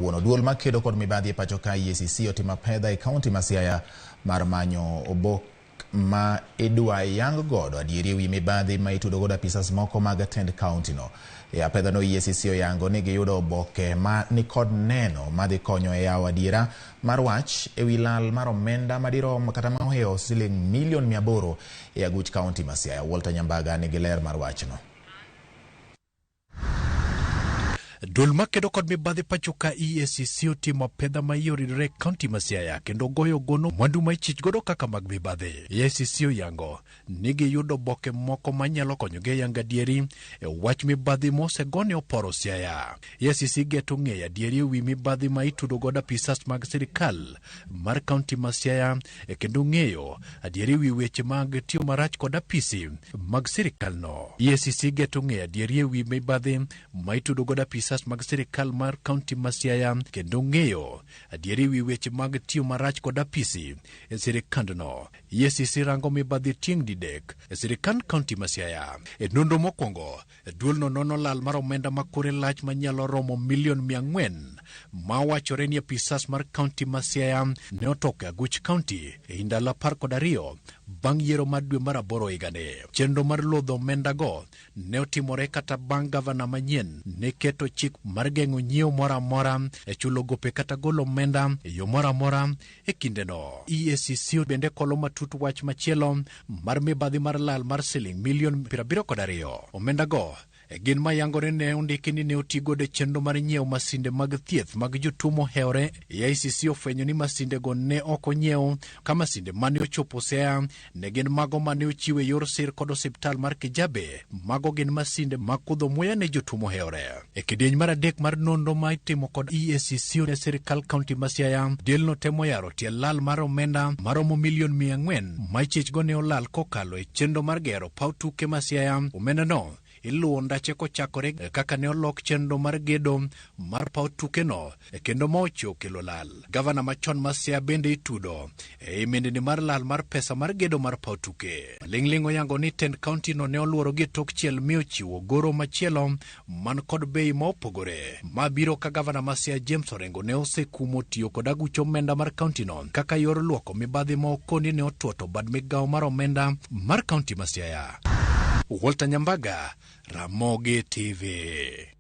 Wuono duol makedo kod mibadhi e pacho ka EACC otimo apedha e kaunti ma Siaya mar manyo obok ma idwa yang godo adieri ewi mibadhi ma itudo godo apisas moko mag tend kaunti no. E apedha no EACC oyango ni giyudo oboke ma nikod neno madhi konyo e yawo adiera mar wach ewi lal mar omenda madirom kata ma ohewo siling milion 800 e aguch kaunti ma Siaya. Walter Nyambaga nigi ler mar wachno. Duol makedo kod mibadhi pacho ka EACC otimo apedha ma iye oridore e kaunti ma Siaya kendo goyo gono mwandu ma ichich godo kaka mag mibadhi. EACC oyango ni giyudo oboke moko manyalo konyogi e yango adieri e wach mibadhi mosegone oporo Siaya. EACC geto ng'eyo adieri e wi mibadhi ma itudo godo apisas mag sirikal mar kaunti ma Siaya e kendo ng'eyo adieri wi weche mag tiyo marach kod apisi mag sirikal no. EACC geto ng'eyo adieri e wi mibadhi ma itudo godo apisas mag sirikal mar kaunti ma Siaya kendo ng'eyo adieri wi weche mag tiyo marach kod apisi e sirikandno. EACC rango mibadhi tieng' didek e sirikand kaunti ma Siaya. E nonro mokwongo, duolno nono lal mar omenda ma kore lach manyalo romo milion 400 ma wachore ni apisas mar kaunti ma Siaya ne otoko e aguch kaunti e ndalo 12 bang' yiero mar dwe mar aboro higani. Chenro mar lodho omendago ne otimore kata bang' gavana manyien ne keto chik mar geng'o nyiewo moro amora e chulo gope kata golo omenda e yo moro amora e kindeno. EACC bende kolo matut wach machielo mar mibadhi mar lal mar siling milion 72. Omendago gin mayangore ne ondiki ni ne otigodo e chenro mar nyiewo masinde mag thieth mag jotuo mohewore. EACC ofwenyo ni masindego ne ok onyiew ka masinde mane ochopo Siaya ne gin mago mane ochiw e yor sir kod osiptal mar Kijabe. Mago gin masinde mag kudho muya ne jotuo mohewore. E kidieny mar adek mar nonro ma itimo kod EACC ne sirikal kaunti ma Siaya, delno temo yaro tiend lal mar omenda maromo milion 400 ma ichich go ne olal kokalo e chenro mar gero paw tuke ma Siaya. Omenda no iluwo ndache kochakore kaka ne olok chenro mar gedo mar paw tukeno kendo ma ochiwo kelo lal. Gavana machon ma Siaya bende itudo e mindni mar lal mar pesa mar gedo mar paw tuke. Ling'ling' oyango ni tend kaunti no ne oluoro gi tok chiel mi ochiwo goro machielo man kod bei ma opogore. Ma biro ka gavana ma Siaya James Orengo ne osekumo tiyo kod aguch omenda mar kaunti no kaka yor luoko mibadhi ma okoni ne otuoto bad migawo mar omenda mar kaunti ma Siaya. Walter Nyambaga, Ramogi TV.